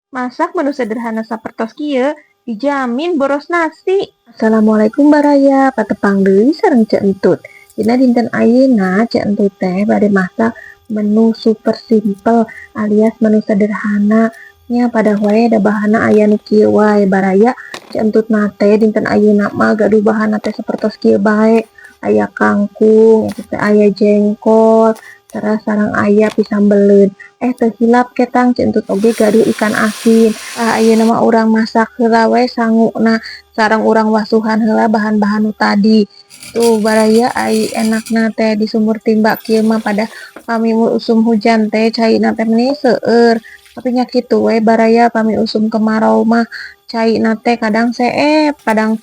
Masak menu sederhana sapertos kieu dijamin boros nasi. Assalamualaikum baraya, patepang deui sareng Ceu Entut. Dina dinten ayeuna Ceu Entut teh bade masak menu super simple alias menu sederhana nya, pada wae da bahanna aya nu kieu wae, baraya. Ceu Entut na teh dinten ayeuna mah gaduh bahanna teh sapertos kieu bae, aya kangkung, itu teh aya jengkol, teras sareng aya pisambeleun. Eh, teu hilap ketang, Ceu Entut oge gaduh ikan asin. Ah, ayeuna mah urang masak heula we sanguna sareng urang wasuhan heula bahan-bahan nu tadi. Tuh baraya, ai enakna teh di sumur timba kieu mah pada pami usum hujan teh caina teh meni seueur. Tapi nya kitu we baraya, pami usum kemarau mah caina teh kadang seep, kadang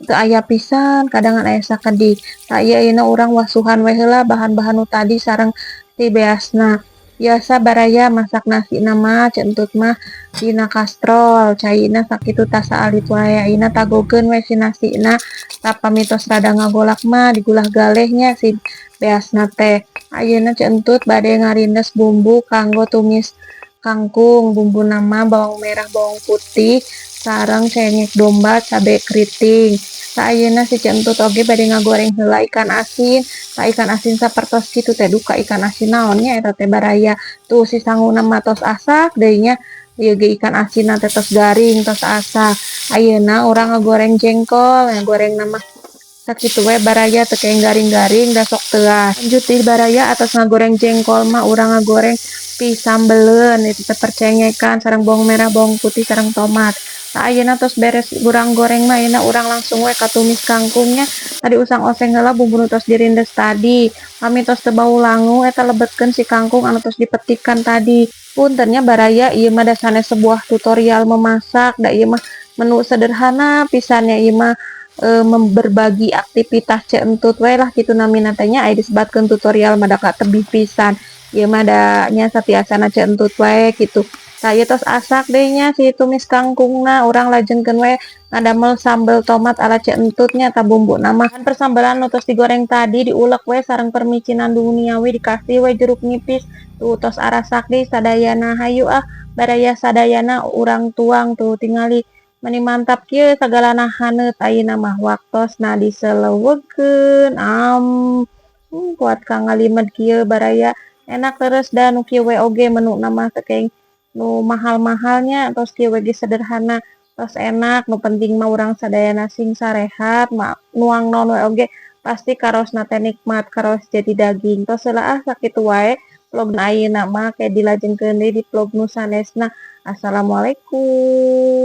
teu aya pisan, kadang aya sakedik. Tah, ieu ayeuna urang wasuhan we heula bahan-bahan nu tadi sareng ti beasna. Biasa baraya, masak nasina mah Ceu Entut mah dina kastrol, caina sakitu tah, saalit wae. Ayeuna tagogeun we si nasina, tah pami tos rada ngagolak mah digulah galeh nya si beasna teh. Ayeuna Ceu Entut bade ngarindes bumbu kanggo tumis kangkung. Bumbuna mah bawang merah, bawang putih, sareng cengek domba, cabe keriting. Tah, ayeuna si Ceu Entut oge bade ngagoreng heula ikan asin. Tah, ikan asin sapertos kitu teh, duka ikan asin naon nya eta teh, baraya. Tuh, si sanguna mah tos asak deui nya, ieu ge ikan asinna teh tos garing, tos asak. Ayeuna urang ngagoreng jengkol, ngagorengna mah sakitu we baraya, teu kenging garing-garing da sok teuas. Lanjut deui baraya, atos ngagoreng jengkol mah urang ngagoreng pisambeleun. Itu teh percengekan sareng bawang merah, bawang putih, sareng tomat. Tah, ayeuna tos beres urang goreng mah, ayeuna urang langsung we ka tumis kangkungnya. Tadi usang-oseng heula bumbu nu tos dirindes tadi. Pami tos teu bau langu, eta lebetkeun si kangkung anu tos dipetikan tadi. Punten nya baraya, ieu mah da sanes sebuah tutorial memasak, da ieu mah menu sederhana pisan nya. Ieu mah berbagi aktivitas Ceu Entut we lah kitu namina teh nya. Aya disebatkeun tutorial mah da tebih pisan. Ieu mah da nya satiasana Ceu Entut wae kitu. Tah, ieu tos asak deui nya si tumis kangkungna, urang lajengkeun we ngadamel sambel tomat ala Ceu Entut nya. Tah, bumbuna mah kan persambelan nu tos digoreng tadi diulek we sareng permicinan duniawi, dikasih we jeruk nipis. Tuh, tos arasak deui sadayana. Hayu ah baraya sadayana, urang tuang. Tuh, tingali meni mantap kieu sagalana haneut. Ayeuna mah waktosna diseleweukeun. Kuat ka ngalimed kieu baraya, enak terus da nu kieu we oge menuna mah teu kenging nu mahal-mahal nya, tos kieu we ge sederhana tos enak. Nu penting mah urang sadayana sing sarehat, nuang naon we oge pasti karaosna teh nikmat, karaos jadi daging. Tos heula ah, sakitu wae vlog ayeuna mah, ke dilajengkeun deui di vlog nu sanesna. Assalamualaikum.